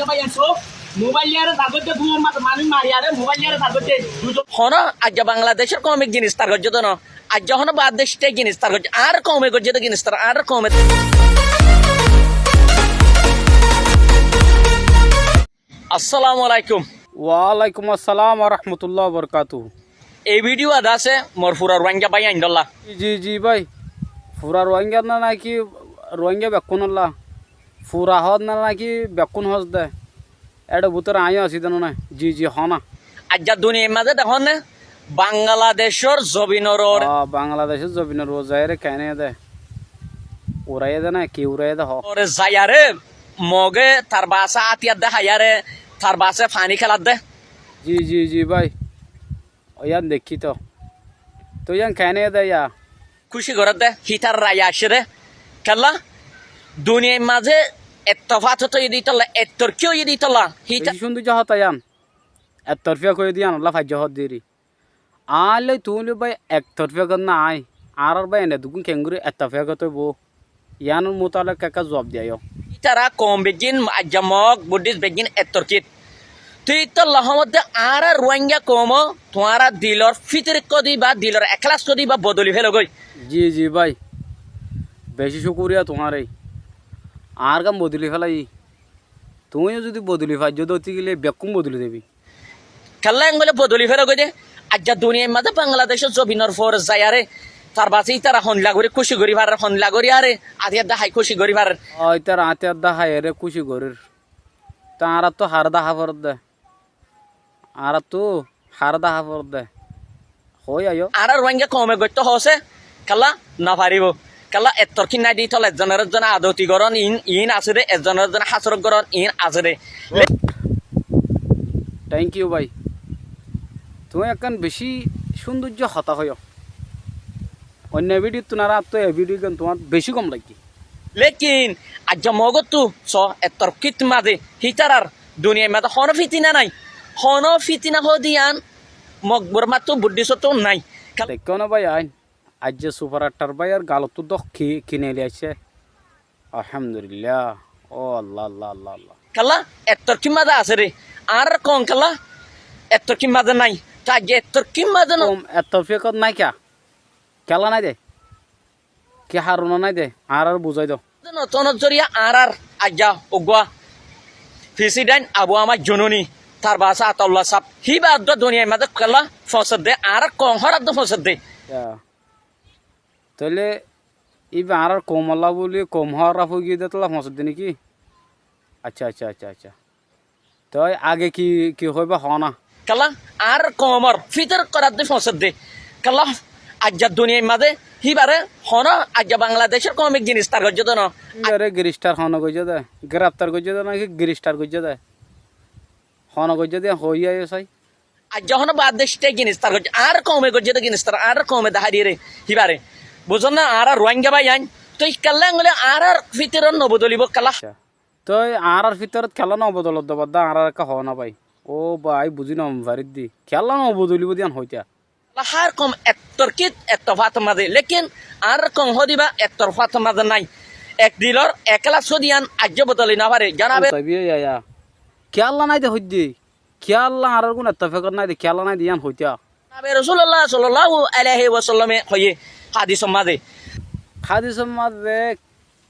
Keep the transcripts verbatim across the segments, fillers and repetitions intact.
Báiyain, só, mobáil liyaré zar goijjé, dui mazé manúic mariyaré, mobáil liyaré zar goijjé, duizon. Honó aijja Bangladecór koume ginistar goijjé dé no. Aijja honó baade cíte ginistar goijjé. Añár koume goijjé dé ginistar, añár koume. Assalamu alaikum. Wa alaikum assalam wa rahmatullahi wa barakatuhu. Ei bídiyo adá asé mor fura Ruáingga báiyaindólla. Ji, ji, bái. Fura Ruáingga ná náki Ruáingga bekkúnolla? Fura hoódde náki bekkún hoódde? Éçe bútore aññí así dé no né? Ji, ji, hoóna. Aijja duniyair mazé dehón né, Bangladecór zobinor uore. Ó, Bangladecór zobinor uore zaiyóre keéne dé? Uraiyé dé né, ki uraiyé dé hoó? Uore zaiyaré, Mogé tar baáse átiyar dé haiyáre, tar baáse faní kélar dé. Ji, ji, ji, bái. Ó, yían deikkí toó. Toóu yían keéne dé yá? Kúci gorér dé, hítar raya aiccé dé. Kiyólla? Duniyair mazé ettofát óiye dé ítolla, ettorkí óiye dé ítolla. Híta- Beci cúndor hotá yían. Ettorfíya hoiyé dé yíanolla faijjó hoódde eri. Aññí loi tuñí loi bái ek torfíyakot nái. Añárár báiyain edduggún keéngorí ek torfíyakot óibou? Yiánor mutallek ekká zuab diyó. Ítara koum beggín, aijja Mog, Buddhist beggín ek torkít. Tui ítalla hoódde añára Ruáingga koumó tuáñra dilor fítorikká diba, dilor ekláskká diba bodoli félogói. Ji, ji bái. Bicí cúkuriya tuáñre. Añárgán bodoli félaiyí. Tuñí yó zudi bodoli faijjó dé óti gile bekkún bodoli zaibói. Kiyólla engóile bodoli félagói dé, aijja duniyair mazé Bangladecór zobinor uore zaiyaré, tar baáse ítara hondilla gorí kúci gorí farer, hondilla gorí aré, átiyar dé hái kúci gorí farer. Ó, ítara átiyar dé háiyeré kúci gorír. Te añáráttu haré dahá foredde? Añáráttu haré dahá foredde? Hoói aiyó. Añára Ruáingga koume goittó hoóse, kiyólla nofaríbou. Kiyólla ettorkí nái dé ítolla ezzonor ezzone adoti gorón iín, iín asé dé, ezzonor ezzone hásoro gorón iín asé dé. Thank you bái. Tuñí ekkán bicí cúndoijja hotá hoiyó. Oinno bídiyottún añáráttu e bídiyogán tuáñr bicí gom laiggé. Lékin aijja Mogóttu soó, ettorkít mazé hítarar duniyair mazé honó fítina nái. Honó fítina hoódde yían Mog Bormáttu, Buddhisóttu nái. Kal- Deikkó né báiyain, aijja Sufar Ettar báiyar galottú dók ki, ki neeli aiccé. Alhamdulillah. Ó Allah, Allah, Allah, Allah. Kiyólla ettorkít mazé asé dé. Añárár koum kiyólla ettorkít mazé nái. Te aijja ettorkít mazé no- Koum ettorfíyakot nái kiyá? Kiyólla nái dé? Ki harona nái dé, añáráre buzái do. Notún zoriya añárár aijja uggúa Fisidain Abu Ammar Jununi, tar baáse Ataulla sáb, híba eddúa duniyair mazé kiyólla foñsedde, añárár koum hóradde foñsedde. Ya. Tóile íba añárár koumolla bóli koum hóraf óigiyoi dé tolla foñsedde néki? Accá, accá, accá, accá. Toi age ki, ki hoiba hoó na. Kalla, añár koumor fítor goráddoi foñsedde. Kalla, aijja duniyair mazé híbaré honó aijja Bangladecór koume ginistar goijjé dé no. Híbaré giristar honó goijjé dé? Giraftar goijjé dé náki giristar goijjé dé? Honó goijjé dé hoói aiyó sai. Aijja honó baade cíte ginistar goijjé. Añár koume goijjé dé ginistar, añár koume dahá diyére híbaré. Buzón na, añára Ruáingga báiyain. Toi kalla engóile añárár fítoror nobodolibóu kalla. Accá. Toi añárár fítorot kiyólla nobodolodde baddá añáráre ekká hoó na bái. Ó bái, buzí nofaríddi. Kiyólla nobodolibóu de yían hoóita. Hár koum ettor kít, ettor fátor mazé. Lékin añárár koum hoódiba ettor fátor mazé nái. Ek dilor, ek kélas hoóde yían aijjó bodoli nofaré. Janabe. Ó, taibí, ya, ya. Kiyólla nái de hoóidde. Kiyólla añárár gún ettor fékot nái de, kiyólla nái de yían hoóita. Janabe Rosulullah sallallahu alaihi wasallame hoiyé hádisor mazé. Hádisor mazé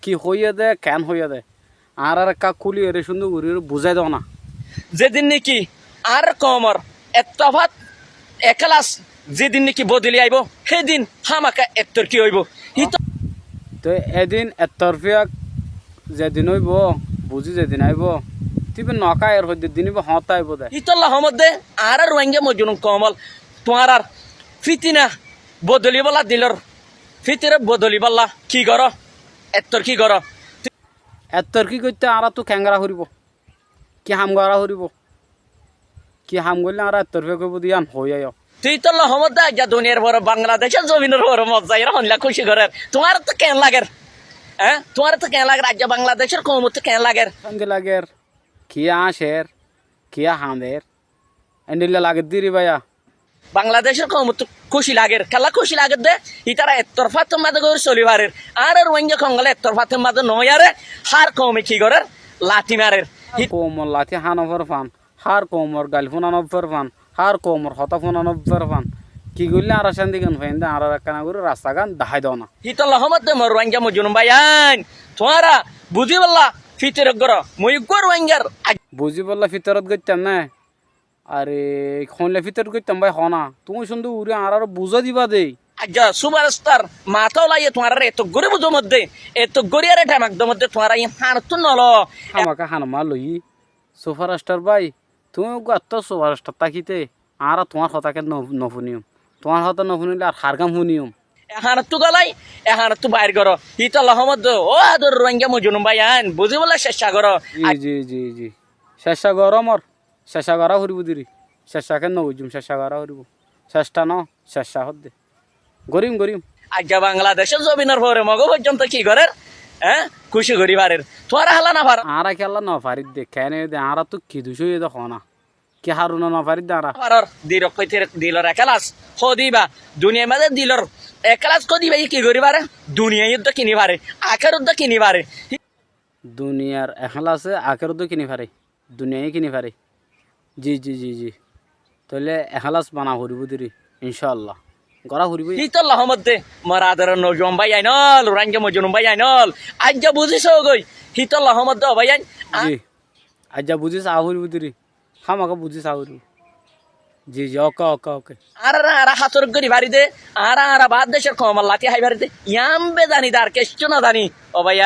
ki hoiyé dé, keén hoiyé dé? Añáráre ekká kúliyeré cúndor gorí buzái do na. Zedin néki añárár koumor ettor fát, ek kélas zedin néki bodoli aibóu, hédin hámaka ettor ki óibou. Híto- Toi edin ettor fíyak zedin óibou, buzí zedin aibóu, tíbe noká er hoiddé din íba hoóñtta aibóu dé. Hítolla hoómodde añárár Ruáingga mozlum koumol, tuáñrár fítina bodolibólla dilor fítire bodolibólla ki goró? Ettor ki goró? Ettor ki goitté añáráttu keéngorí foribóu? Ki ham gorá foribóu? Ki ham goillé añára ettor fék óibou de yían hoói aiyó. Tui tolla hoómodde aijja duniyair uore Bangladecór zobinor uore Mog zaiyóre hondilla kúci gorér. Tuáñrattú keén lager? Eé? Tuáñrattú keén lager? Aijja Bangladecór koumottú keén lager? Keén lager? Kiyá añcer? Kiyá hañder? Endilla lagedde ri báiya. Bangladecór koumottú kúci lager. Kalla kúci lagedde, ítara ettor fátor mazé gorí soli farer. Añára Ruáingga koum ókkole ettor fátor mazé noóiyaré, hár koume ki gorér? Lati marer. Hí koumor lati há no forfán, hár koumor gail fúna no forfán, hár koumor hotá fúna no forfán. Ki goillé añára cánti gán faiyum dé, añárar ekkán gorí rasta gán dahái dona. Hítolla hoómodde mor Ruáingga mozlum báiyain, tuáñra buzíbolla fítorot goró, mui eggúa Ruáinggar. Buzíbolla fítorot goittám né? Are, hoilla fítorot goittám bái hoó na. Tuñí cúndor gorí añáráre buzái diba dé. Aijja sufarstar matá ulaiyé tuáñráre eto gorí buzómodde, eto gorí are thamak dómodde tuáñra iín hañottú noloó. Hámaka hañot loiyí. Sufarstar bái, tuñí eggúa ettó sufarstar tákite añára tuáñr hotá ken no, no fúniyum. Tuáñr hotá no fúnile ar har gán fúniyum? E hañottú gólai, e hañottú bair goró. Hítolla hoómodde, ó ador Ruáingga mozlum báiyain, buzíbolla cecca goró. Ji, ji, ji, ji. Cecca goró mor. Cecca gorá foribó dé ri. Cecca ken no goijjum, cecca gorá foribó. Cecca no, cecca hoódde. Gorim, gorim. Aijja Bangladecór zobinor fore Mogó foijjonto ki gorér? Eé? Kúci gorí farer. Tuáñra hálla no faró. Añára kiyólla no farir dé, keén de, añárattú ki duc óiye dé hoó na. Ki harone no farir dé añára? Faror, dilor hoité, dilor ekélas. Hoó diba, duniyair mazé dilor ekélas hoó diba, yí ki gorí fare? Duniyai uddá kini fare, akér uddá kini fare. Duniyar ekélas e akér uddá kini fare. Duniyai kini fare. Ji, ji, ji, ji. Tóile ekélas bana foribó dé ri, incáalla. Gorá foribó. Hítolla hoómodde, mor adoror nojuwan báiyain ól, Ruáingga mozlum báiyain ól. Aijja buzí soó goi. Hítolla hoómodde, ó báiyain. A- Ji. Aijja buzí saá foribó dé ri. Hámaka buzí saá foribó. Ji, ji, oke, oke, oke. Añára, añára hátorok gorí fari dé, añára, añára baár decór koumor lati hái fari dé. Yián be zani dé ar kiccú no zani, ó báiya.